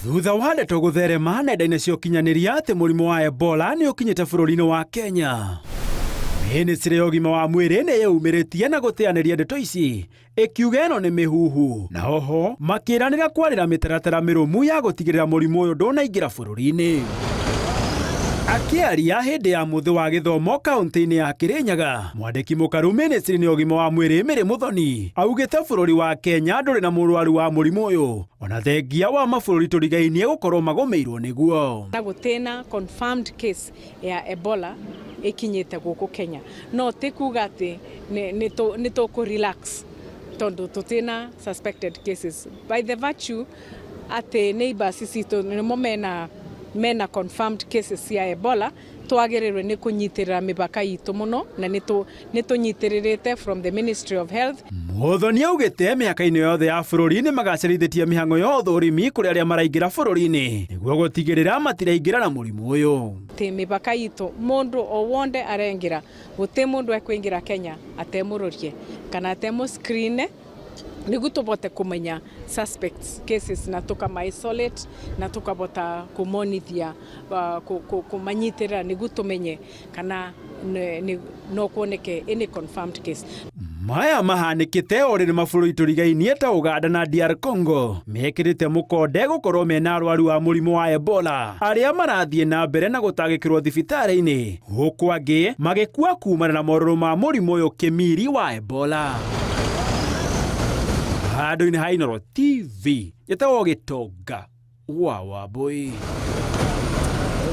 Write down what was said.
Thutha wa ndeto gũtherema nenda-inĩ cia ũkinyanĩria atĩ mũrimũ wa Ebola nĩ ũkinyĩte bũrũri-inĩ wa Kenya, Mĩnĩstrĩ ya ũgima wa mwĩrĩ nĩ yĩumĩrĩtie na gũteanĩria ndeto ici ĩkiuga ĩno nĩ mĩhuhu na oho makĩranĩra kwarĩra mĩtaratara mĩrũmu ya gũtigĩrĩra mũrimũ ũyũ ndũnaingĩra bũrũri-inĩ. Akĩaria hĩndĩ ya mũthĩ wa gĩthomo kaũntĩ-inĩ ya Kĩrĩnyaga, mwandĩki mũkaru mĩnĩstrĩ-inĩ ya ũgima wa mwĩrĩ Mary Muthoni augĩte bũrũri wa Kenya ndũrĩ na mũrwaru wa mũrimũ ũyũ ona thengia wa mabũrũri tũrigainie gũkorwo magũmĩirwo nĩguo. Na gũtĩna confirmed case ya Ebola ĩkinyĩte gũkũ Kenya, no ti kuga atĩ nĩ tũkũ relax tondũ tũtĩna suspected cases by the virtue atĩ neighbors citũ nĩmo mena confirmed cases cia Ebola. Twagĩrĩirwo nĩ kũnyitĩrĩra mĩbaka itũ mũno na nĩ tũnyitĩrĩrĩte from the Ministry of Health. Muthoni augĩte mĩhaka-inĩ yothe ya bũrũri nĩ magacĩrithĩtie mĩhang'o ya ũthũrimi kũrĩ arĩa maraingĩra bũrũri-inĩ nĩguo gũtigĩrĩra matiraingĩra na mũrimũ ũyũ. Atĩ mĩbaka itũ mũndũ o wonde arengĩra, gũtĩ mũndũ ekũingĩra Kenya atemũrorie kana atemũ screen nĩguo tũbote kũmenya suspects cases na tũkama isolate na tũkabota kũmonithia kũmanyitĩrĩra nĩguo tũmenye kana no kuoneke any confirmed case. Maya mahanĩkĩte o rĩrĩ mabũrũri tũrigainie ta Uganda na DR Congo mekĩrĩte mũkonde gũkorwo mena arwaru a mũrimũ wa Ebola arĩa marathiĩ na mbere na gũtangĩkĩrwo thibitarĩ-inĩ, huku angĩ magĩkua kumana na morũrũ ma mũrimũ ũyũ kĩmiri wa Ebola. Handũ-inĩ ha Inooro TV, njĩtagwo Gĩtonga wa Wambũi.